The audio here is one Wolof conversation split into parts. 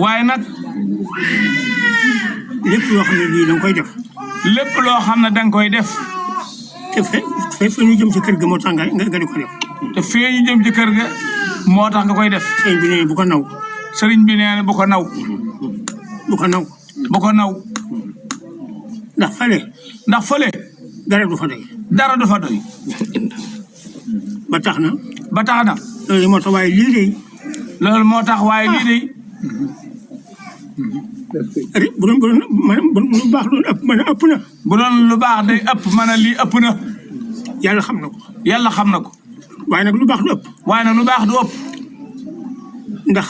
waaye nag lépp loo xam ne lii da nga koy def. lépp loo xam ne da nga koy def. te fe ñu jëm ci kër ga moo tax nga di ko def. te fee ñu jëm ci kër ga moo tax nga koy def. sëriñ bi nee bu ko naw. sëriñ bi nee bu ko naw. bu ko naw. bu ko naw. ndax fële. dara du fa doy. dara du fa doy. ba tax na. loolu moo tax waaye lii de. loolu moo tax waaye lii de. bu doon lu baax doon ëpp mën a ëpp na. bu doon lu baax day ëpp mën a lii ëpp na. yàlla xam na ko. yàlla xam na ko. waaye nag lu baax du ëpp. waaye nag lu baax du ëpp. ndax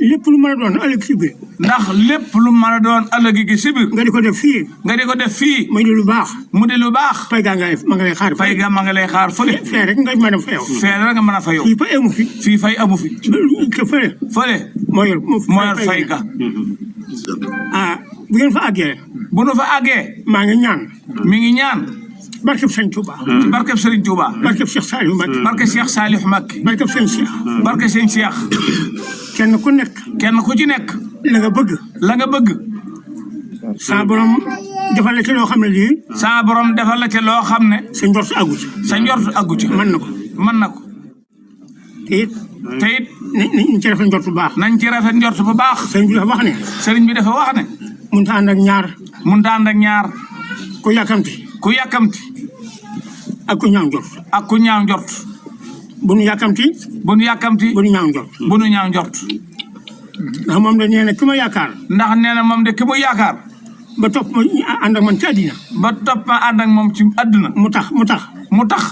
lépp lu mën a doon ëllëg si biir. ndax lépp lu mën a doon ëllëg gi si biir. nga di ko def fii. mu di lu baax. fay gaa ma nga lay xaar. fay gaa ma nga lay xaar fële. fee rek nga mën a fayoo. fee rek nga mën a fayoo. fii fay amu fi. fii fay amu fi. te fële. moo yor fay ga. bu ngeen fa àggee. bu nu fa àggee. maa ngi ñaan. mi ngi ñaan. barkeb Sëriñ Tuuba. barkeb Sëriñ Tuuba. barkeb Cheikh Saliou Mbacké. barkeb Cheikh Saliou Mbacké. barkeb Sëriñ Cheikh. barkeb Sëriñ Cheikh. kenn ku ci nekk. la nga bëgg. sa borom defal la ci loo xam ne lii. sa borom defal la ci loo xam ne. sa njort àggu ci. mën na ko. te it. nañ ci rafet njort bu baax. nañ ci rafet njort bu baax. sëriñ bi dafa wax ne. mënut a ànd ak ñaar. ku yàkkamti. ak ku ñaaw njort. bu nu yàkkamti. bu nu ñaaw njort. ndax moom de nee na ki ma yaakaar. ba topp ma ànd ak man ci àddina. moom ci àdduna. mu tax.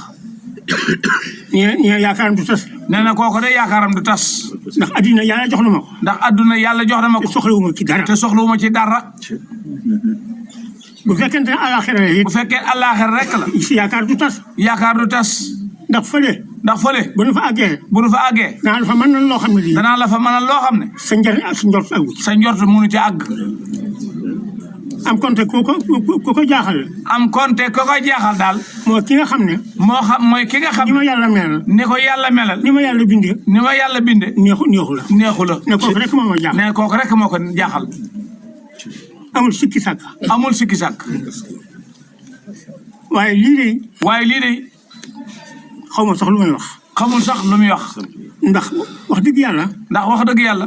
nee na yaakaaram du tas. nee na kooku de yaakaaram du tas. ndax àddina yàlla jox na ma ko. te soxlawuma ci dara. bu fekkente ne àllaaxira la it. bu fekkee àllaaxira rek la. yaakaar du tas. ndax fële. bu nu fa àggee. danaa la fa mënal loo xam ne. sa njëriñ ak sa njort àggu ci. sa njort mënu ci àgg. am konte ku ko jaaxal. daal. mooy ki nga xam ne. mooy ki nga xam. ni ma yàlla melal. ni ma yàlla bindee. neexu la. ne kooku rek moo ko jaaxal. amul sikki sàkk. waaye lii de. xaw ma sax lu may wax. xamul sax lu muy wax. ndax wax dëgg yàlla.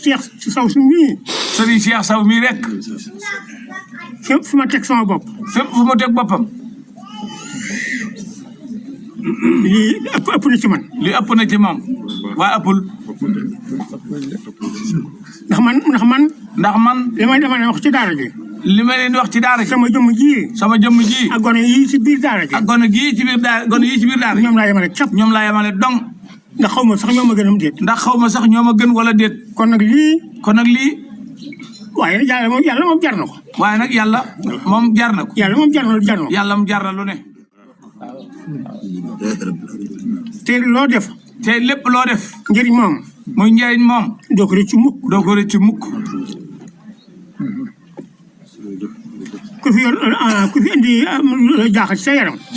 Cheikh Saw su mii. Serigne Cheikh Saw mii rek. fépp fu ma teg sama bopp. boppam. lii ëpp na ci man. lii ëpp na ci moom. waaye ëppul. ndax man. li may dama wax ci daara ji. li ma leen wax ci daara ji. sama jëmm ji. ak gone yii ci biir daara ji. gone yii ci biir daara ji. ñoom laa yemale dong. ndax xaw ma sax ñoo ma gën am déet. wala déet. kon nag lii. waaye yàlla moom jar na ko. waaye nag yàlla moom jar na ko. yàlla moom jar na ko. yàlla moom jar na lu ne. te loo def. te lépp loo def. njëriñ moom. muy njëriñ moom. doo ko rëccu mukk.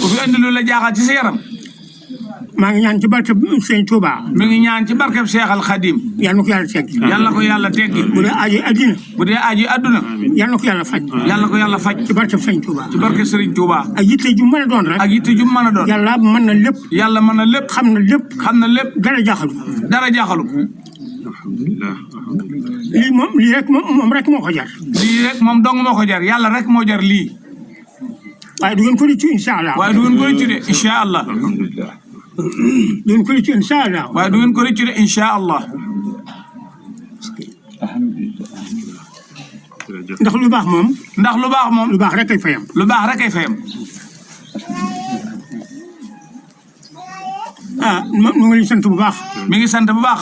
ku fi indi lu la jaaxal ci sa yaram. maa ngi ñaan ci barkeb Sëñ Tuuba. mi ngi ñaan ci barkeb Cheikh Al Khadim. yal na ko yàlla teggi. yàlla ko yàlla teggi. bu dee aaji adduna. yal na ko yàlla faj. yàlla ko yàlla faj. ci barkeb Sëñ Tuuba. ci barkeb Sëriñ Tuuba. ak yitte ju mën a doon rek. yàlla mën na lépp. xam na lépp. dara jaaxalu. lii rek moom rek moo ko jar. lii rek moom dong moo ko jar yàlla rek moo jar lii. waaye du ngeen ko rëccu incha allah. waaye du ngeen ko rëccu de incha allah. du ngeen ko rëccu incha allah. waaye du ngeen ko rëccu de incha allah. ndax lu baax moom. lu baax rek kay fayam. mu ngi sant bu baax. mi ngi sant bu baax.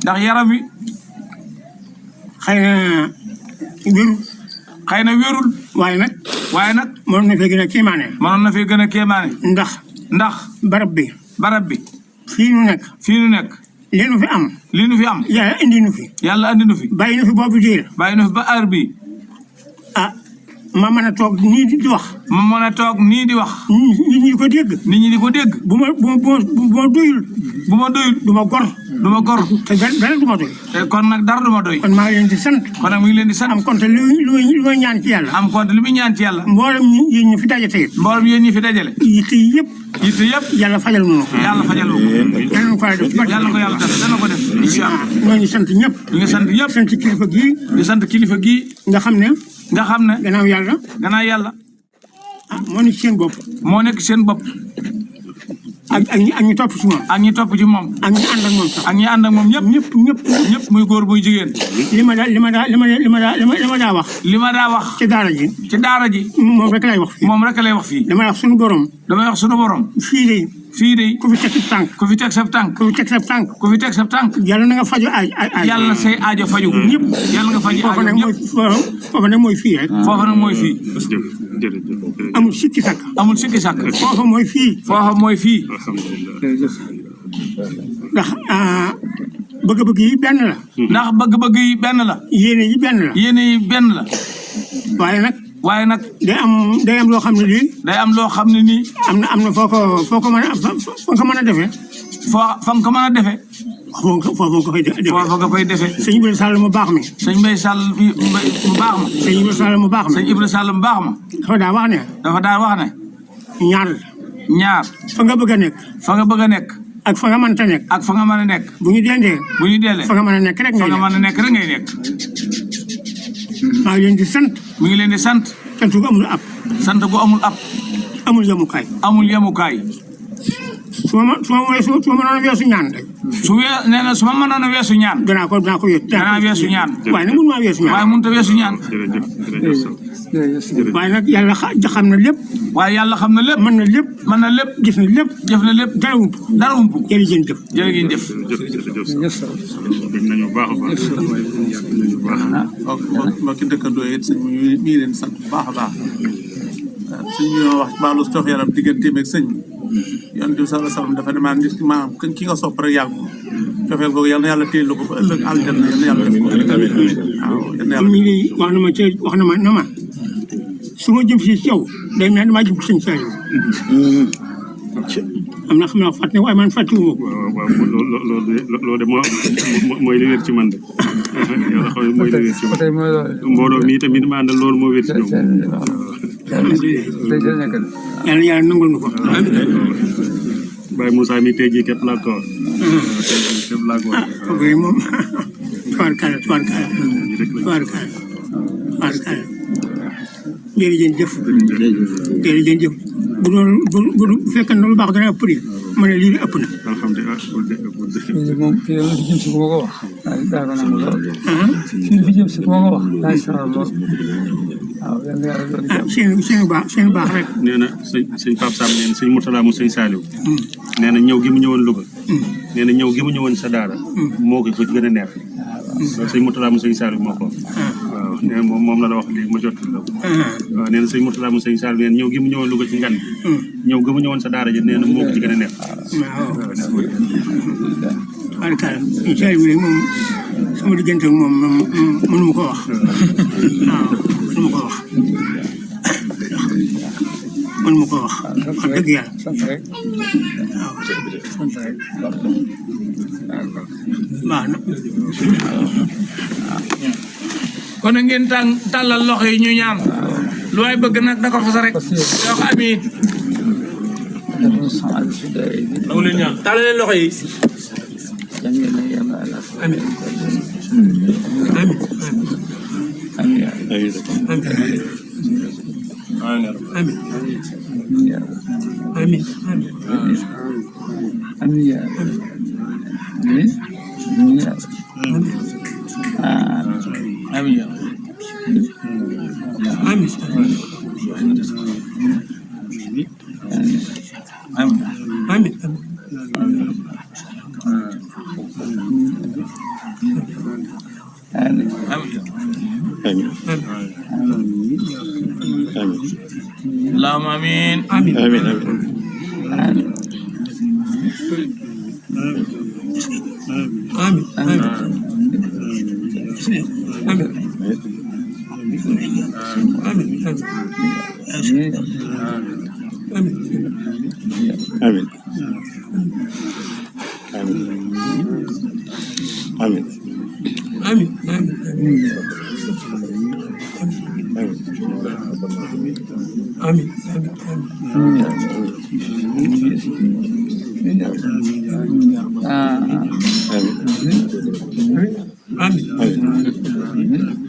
ndax yaram wi. xëy na wérul. waaye nag. mënoon na fee gën a kéemaane. ndax. barab bi. fii nu nekk. li nu fi am. yàlla indi nu fi. bàyyi nu fi boobu diir. ba heure bii. ma mën a toog nii di wax. ma mën a toog nii di wax. nit ñi di ko dégg. nit ñi di ko dégg. bu ma doyul. bu ma doyul. du ma gor. du ma gor. te dara du ma doy. te kon nag dara du ma doy. kon maa ngi leen di sant. kon nag mi ngi leen di sant. am compte lu may ñaan ci yàlla. am compte li muy ñaan ci yàlla. mboolem yéen ñi fi daje tey. mboolem yéen ñi fi dajale. yitte yëpp. yitte yëpp. yàlla fajal ma ko. yàlla fajal ma ko. yàlla na ko yàlla def. yàlla ko yàlla def dana ko def incha allah. ñoo ngi sant ñëpp. ñu ngi sant ñëpp. sant kilifa gii. di sant kilifa gii. nga xam ne. gannaaw yàlla. gannaaw yàlla. moo nekk seen bopp. moo nekk seen bopp. ak ñi topp ci moom. ak ñi topp ci moom. ak ñi ànd ak moom sax. ak ñi ànd ak moom ñëpp muy góor muy jigéen. li ma daa wax. li ma daa wax. ci daara ji. moom rek lay wax fii. moom rek lay wax fii. damay wax sunu borom. fii de. ku fi teg sa tànk. ku fi teg sa tànk. ku fi teg sa tànk. yàlla na nga faju yàlla say aajo faju. ñëpp yàlla nga faju aajo ñëpp. foofa nag mooy fii rek. foofa nag mooy fii. amul sikki sàkk. amul sikki sàkk. foofa mooy fii. foofa mooy fii. ndax bëgg-bëgg yi benn la. ndax bëgg-bëgg yi benn la. yéene yi benn la. yéene yi benn la. waaye nag day am loo xam ne lii. day am loo xam ne nii. am na foo ko mën a defee. fa nga ko mën a defee. foofu nga koy defee. sëñ Ibrahima Sall mu baax mi. sëñ Mbaye Sall mu baax ma. sëñ Ibrahima Sall mu baax ma. sëñ Ibrahima Sall mu baax ma. dafa daa wax ne. ñaar. fa nga bëgg a nekk. fa nga bëgg a nekk. ak fa nga mënta nekk. ak fa nga mën a nekk. bu ñu dendee. fa nga mën a nekk rek ngay nekk. maa ngi leen di sant. mi ngi leen di sant. sant gu amul ab. sant gu amul ab. amul yemukaay. amul yemukaay. su ma mënoon a weesu ñaan rek. nee na su ma mënoon a weesu ñaan. danaa ko weesu. danaa weesu ñaan. waaye nag mënuma weesu ñaan. waaye mënut a weesu ñaan. waaye nag yàlla xam na lépp. waaye yàlla xam na lépp. mën na lépp. mën na lépp. jëf na lépp. jëf na lépp. dara ump. jërëjëf. dégg nañu bu baax a baax. mbokki dëkkandoo yi sëñ bi mi ngi leen sant bu baax a baax. sëñ bi ñoo wax baalu cox yaram digganteem ak sëñ bi. Yonent bi sallallahu alayhi wa sallam dafa demaan nit ki maanaam ki nga sopp rek yàgg cofeel googu yal na yàlla téye la ko ba ëllëg aljanna yal na yàlla def ko. waaw yal na yàlla wax na ma su ma jëm si yow day mel damaa jëm sëñ Saliou. am na xam naa fàtte waaye man fàttewuma ko. waaw loolu de mooy li wér ci man de. yàlla xam ne mooy li wér ci man. mbooloo mi tamit ma àndal loolu moo wér ci ñoom. yàlla nangul na ko. Baye Moussa mi tey jii képp laa ko wax. képp laa ko wax. moom tubaarkalla. jërëjëf. bu fekkee ne lu baax dana ëpp ma ne lii ëpp na. alhamdulilah. moom fii la fi jëm si ku ma ko wax. daa ko nangu lool. fii la fi jëm si ku ma ko wax. daa saral lool. waaw yal na yàlla doon jàmm. seen baax rek. nee na sëñ Pape Samb nee na sëñ Mourtala mu sëñ Saliou. nee na ñëw gi mu ñëwoon Louga. nee na ñëw gi mu ñëwoon sa daara. moo ko ci gën a neex. waaw sëñ Mourtala mu sëñ Saliou moo ko wax. waaw nee na moom la wax léegi ma jot la ko. waaw nee na sëñ Mourtala mu sëñ Saliou nee na ñëw gi mu ñëwoon Louga ci ngan. ñëw gi mu ñëwoon sa daara ji nee na moo ko ci gën a neex. tubaarkalla incha allah moom sama diggante ak moom mënu ma ko wax. waaw mënu ma ko wax. mënu ma ko wax. wax dëgg yàlla. waaw. baax na. kon ngeen tàllal loxo yi ñu ñaan. lu waay bëgg nag da ko fas rek. yoo ko amiin. tàllal leen loxo yi. اللهم امين امين امين امين امين Amin. Amin. Amin. Amin. Amin.